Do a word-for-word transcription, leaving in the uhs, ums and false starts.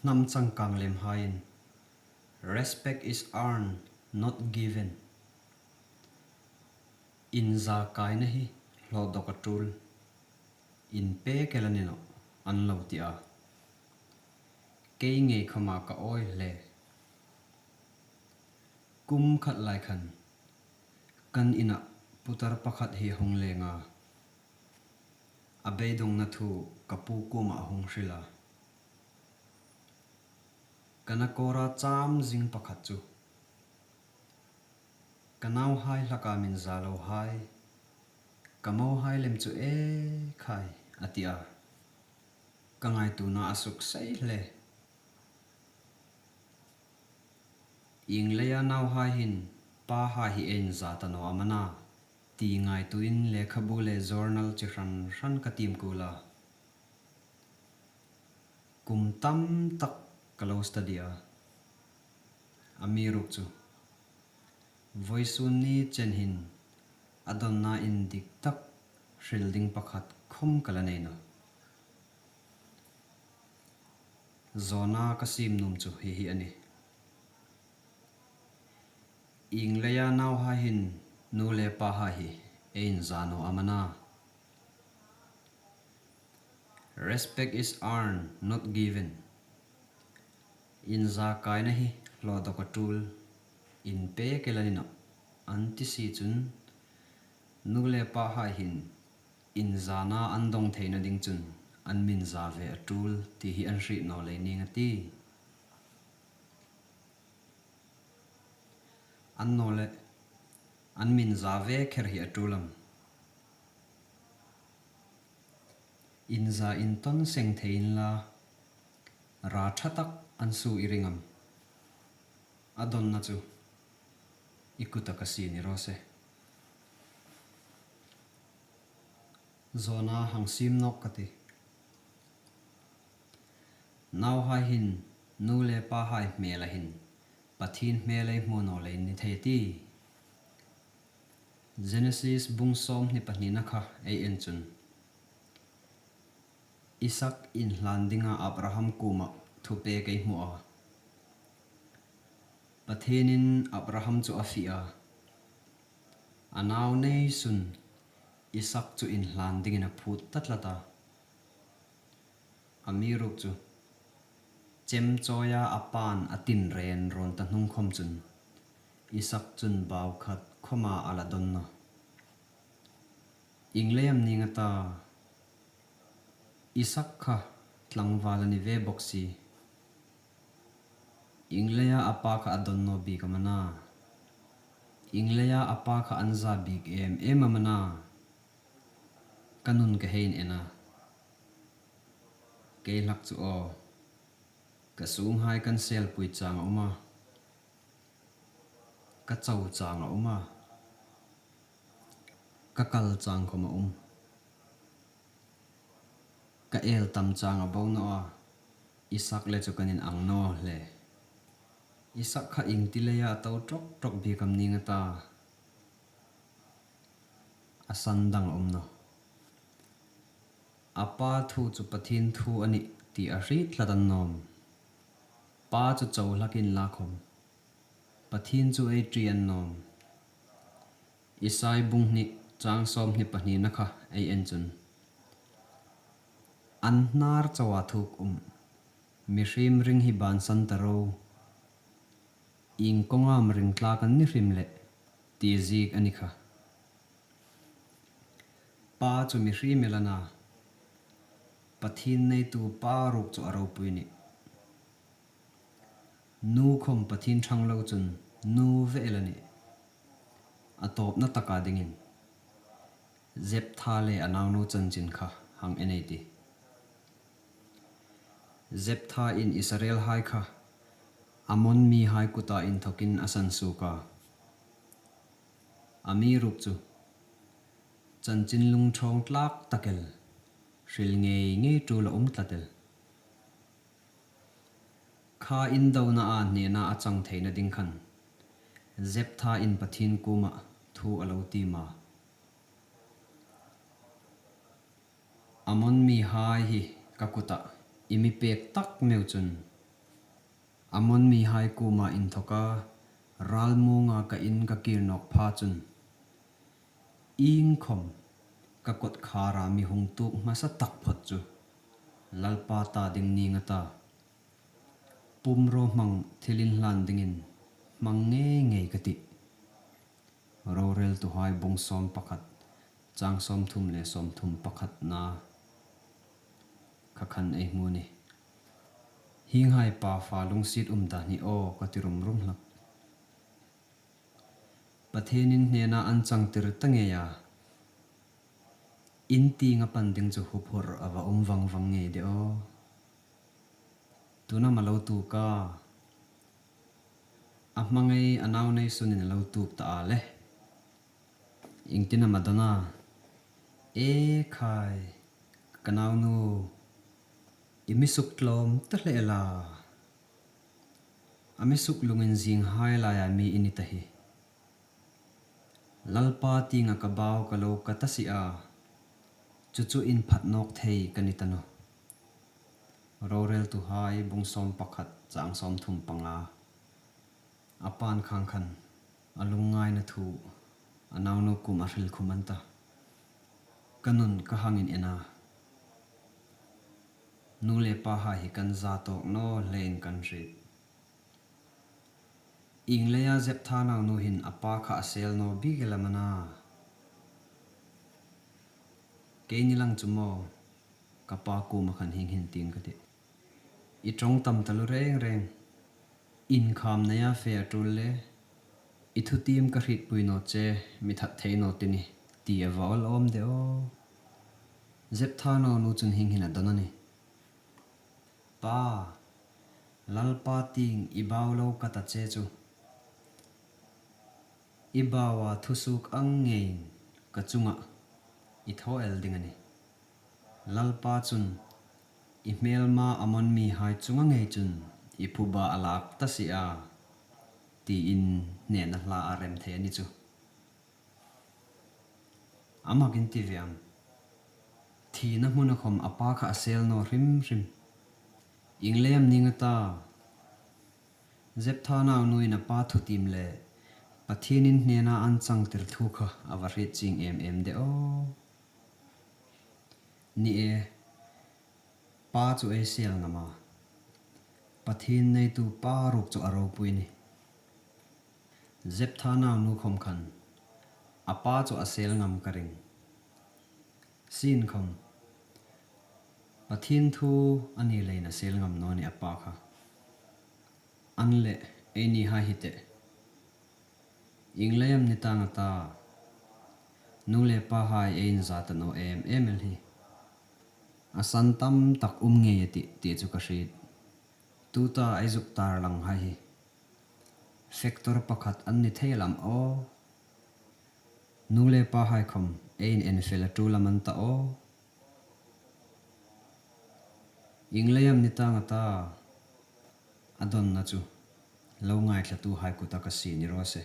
Hnam changkang lemhaiin, "Respect is earned, not given." Inzakaina hi hlawdawk a tul, inpek el a ni nawh, an lo ti a. Kei ngei khawma ka awi hle. Kum khat lai khan kan ina putar pakhat hi a hung leng a. A beidongna thu ka pu kuoma a hung hril a. Ka nakawra cham zing pakhat chu, "Ka nauhai hlaka min za lo hai, ka mohai lem chu e khai," a ti a. Ka ngaituona a suk sei hle. Ieng leia nauhai hin pahai hi ei inza ta naw am a na, ti ngaituoin lekhabu le journal chi hran hran ka tiem kuol a. Kum tam tak ka lo study a. Amiruokchu, vawisun ni chen hin a dawnna indik tak hril ding pakhat khawm ka la nei nawh. Zawna ka siem nuom chu hi hi a nih. Ieng leia nauhai hin nu le pahai hi ei inza naw am a na? Respect is earned, not given. Inzakaina hi hlawdawk a tul, inpek el a ni nawh, an ti si chun, nu le pahai hin inzana an dawng theina ding chun an min za ve a tul ti hi an hriet naw lei ning a tih. Annawleh, an min za ve kher hi a tul am? Inza intawn seng thei inla, ra ṭha tak an suo i ring am? A dawnna chu i kuta ka sie ni raw se. Zawna hang siem nawk ka tih. Nauhai hin nu le pahai hmela hin Pathien hmel ei hmu naw lei ni thei a tih. Genesis bung sawmhni pahnina kha ei en chun, Isak inhlan dinga Abraham kuoma thupek ei hmu a. Pathienin Abraham chu a fiel a, a nau nei sun Isak chu inhlan dingin a phut ta tlat a. Amiruokchu, chemchawia a pan a tin ren rawn ta hnung khawm chun, Isak chun bau khat khawma a la dawn nawh. Ieng lei am ning a ta, Isak kha tlangval a ni ve bawk si. Ieng leia a pa kha a dawn naw bik am a na? Ieng leia a pa kha an za bik em em am a na? Ka nun ka hei en a. Kei hlak chu aw, ka sunghai kan selpui chang a um a, ka chau chang a um a, ka kal chang khawm a um. Ka el tam chang a bo naw a, Isak le chu kan inang naw hle. Isak kha ieng ti leia a to ṭawk ṭawk bik am ning a ta? A san dang a um nawh. A pa thu chu Pathien thu a nih ti a hriet tlat annawm. Pa chu chau hlak inla khawm, Pathien chu ei ṭi annawm. Isai bung hni chang sawmhni pahnina kha ei en chun, an hnar chaua thuk um, mihriem ring hi bansan ta ro, ieng kawng am ring tlak an ni hrim leh, ti ziek a ni kha. Pa chu mihriem el a na, Pathien neitu pa ruok chu a ropui nih. Nu khawm Pathien ṭhang lo chun nu ve el a nih. A tawpna taka dingin, Jeptha le a naunu chanchin kha hang en ei tih. Jeptha in Israelhai kha Ammon mihai kuta inthokin a sansuok a. Amiruokchu, chanchin lungṭhawng tlak tak el, hril ngei ngei tul a um tlat el. Kha indona a hnena a chang theina ding khan, Jeptha in Pathien kuoma thu a lo tiem a. Ammon mihai hi ka kuta i mi pek tak meu chun, Ammon mihai kuoma inthawka ralmuonga ka in ka kir nawk pha chun, iengkhawm ka kawtkhara mi hung tuok hmasa tak phawt chu Lalpa ta ding ning a ta, pumraw hmang thil inhlan dingin hmang ngei ngei ka tih. Roreltuhai bung sawm pakhat, chang sawmthum le sawmthum pakhatna kha khan ei hmu a nih. Hienghai pa fa lungsiet um dan hi aw ka ti rum rum hlak. Pathienin hnena an changtir ta ngei a, in tienga pan ding chu huphur a va um vang vang ngei de aw. Tu'n am a lo tuok a, a hmangai a nau nei sunin a lo tuok ta a le. Iengtin am a dawn a, e khai, ka naunu, i mi suktlawm ta hle la. A mi suklungin zinghai laia mi i ni ta hi. Lalpa tienga ka bau ka lo ka ta si a, chu chu inphat nawk thei ka ni ta nawh. Roreltuhai bung sawm pakhat chang sawmthum panga. A pa'n khang khan a lungngaina thu a naunu kuoma a hril khum a ni ta. Ka nun ka hang inen a, nu le pahai hi kan za tawk naw hlein kan hriet. Ieng leia Jeptha naunu hin a pa kha a sel naw bik el am a na? Keini lang chu maw, ka pa kuoma khan hieng hin tiin ka tih. I ṭawng tam taluo reng reng. Inkham neia fe a tul le, i thutiem ka hrietpui naw che, mi that thei naw ti ni, ti a va awl awm de aw. Jeptha naunu chun hieng hin a dawn a nih. Pa, Lalpa tieng i bau lo ka ta che chu, i baua thusuok ang ngeiin ka chunga i thaw el ding a nih. Lalpa chun i hmelma Ammon mihai chunga ngei chun i phuba a lak ta si a, tiin hnena hla a rem thei a ni chu. Amakin ti ve am? Thina hmuna khawm a pa kha a sel naw hrim hrim. Ieng leia am ning a ta? Jeptha naunuin a pa thutiem le Pathienin hnena an changtir thu kha a va hriet chieng em em de aw. Ni e, pa chu ei sel ngam a, Pathien neitu pa ruok chu a ropui a nih. Jeptha naunu khawm khan a pa chu a sel ngam ka ring. Sienkhawm, Pathien thu a ni leiin a sel ngam naw ni a pa kha. An leh, einihai hi teh, ieng leia am ni tang a ta? Nu le pahai ei inza ta naw em em el hi. A san tam tak um ngei a tih, ti chu ka hriet. Tuta ei zuk tarlanghai hi factor pakhat an ni thei lam aw. Nu le pahai khawm ei inenfel a tul lam an ta aw. Ieng leia am ni tang a ta? A dawnna chu lo ngaithlatuhai kuta ka sie ni raw se.